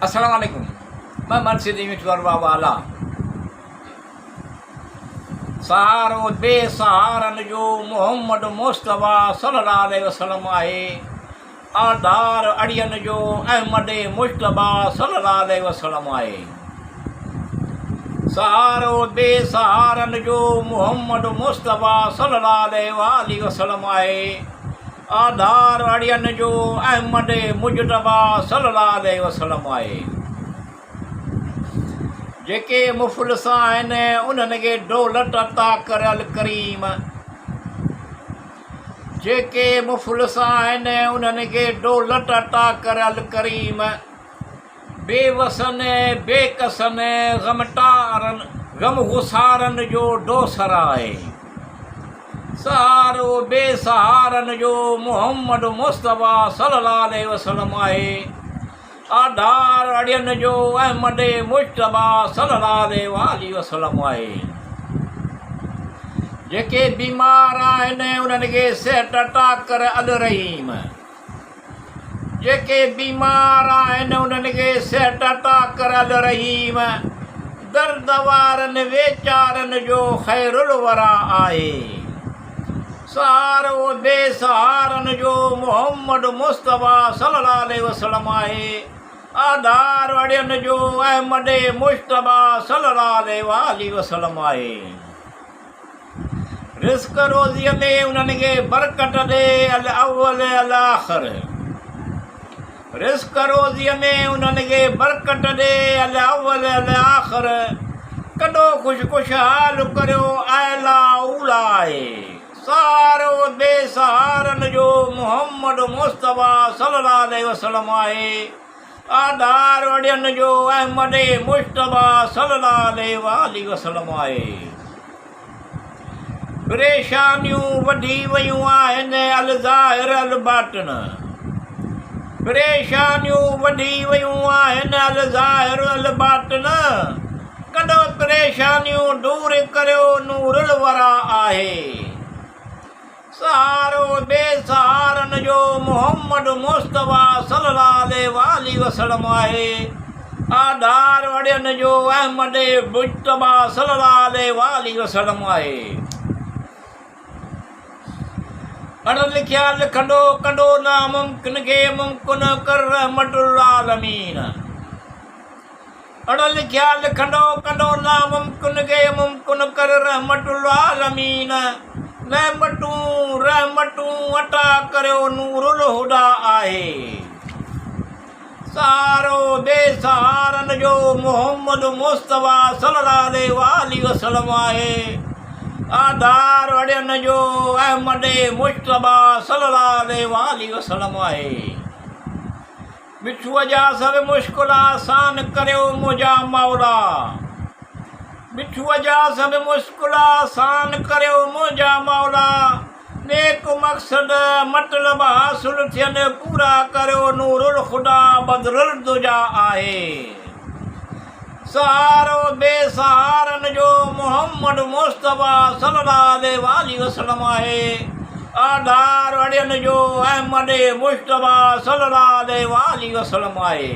السلام عليڪم مان مرشد مٺو بابا الا سهارو بي سهارن جو محمد مصطفيٰ صلي الله عليه وسلم آهي آڌار اڙين جو احمد مجتبيٰ صلي الله عليه وسلم آهي سهارو بي سهارن جو محمد مصطفيٰ صلي الله عليه واٰله وسلم آهي آڌار اڙين جو احمد مجتبيٰ صلي الله عليه وسلم آهي. جيڪي مفلس آهن انهن کي دولت عطا ڪر الڪريم. جيڪي مفلس آهن انهن کي دولت عطا ڪر الڪريم. بي وسن بي ڪسن غمٽارن غم غسارن جو ڊوسر آهي. سهارو بي سهارن جو محمد مصطفيٰ صلي الله عليه وسلم آهي. آڌار اڙين جو احمد مجتبيٰ صلي الله عليه واٰله وسلم آهي. جيڪي بيمار آهن انهن کي صحت عطا ڪر الرحيم. جيڪي بيمار آهن انهن کي صحت عطا ڪر الرحيم درد وارن ويچارن جو خير الوريٰ آهي سهارو بي سهارن جو محمد مصطفيٰ صلي الله عليه وسلم آهي آڌار اڙين جو احمد مجتبيٰ صلي الله عليه واٰله وسلم آهي. رزق روزيء ۾ انهن کي برڪت ڏي الاول الاخر رزق روزيء ۾ انهن کي برڪت ڏي الاول الاخر ڪڏو خوش خوشحال ڪريو اعليٰ اوليٰ آهي سهارو بي سهارن جو محمد مصطفيٰ صلي الله عليه وسلم آهي آڌار اڙين جو احمد مجتبيٰ صلي الله عليه واٰله وسلم آهي. پريشانيون وڌي ويون آهن الظاهر الباطن پريشانيون وڌي ويون آهن الظاهر الباطن ڪڏو پريشانيون دور ڪريو نور الوريٰ آهي. سهارو بي سهارن جو محمد مصطفيٰ صلي الله عليه واٰله وسلم آهي. آڌار اڙين جو احمد مجتبيٰ صلي الله عليه واٰله وسلم آهي. اڻ لکيا لکندو ڪندو ناممڪن کي ممڪن ڪر رحمت اللعالمين. اڻ لکيا لکندو ڪندو ناممڪن کي ممڪن ڪر رحمت اللعالمين نعمتون رحمتون عطا ڪريو نور الهديٰ آهي سهارو بي سهارن جو محمد مصطفيٰ صلي الله عليه واٰله وسلم آهي آڌار اڙين جو احمد مجتبيٰ صلي الله عليه واٰله وسلم آهي. مٺوء جا سڀ مشڪل آسان ڪريو منهنجا مولا مٺوء جا سڀ مشڪل آسان ڪريو منهنجا مولا نيڪ مقصد مطلب حاصل ٿين پورا ڪريو نور الخدا بدر الدجا آهي سهارو بي سهارن جو محمد مصطفيٰ صلي الله عليه واٰله وسلم آهي. آڌار اڙين جو احمد مجتبيٰ صلي الله عليه واٰله وسلم آهي.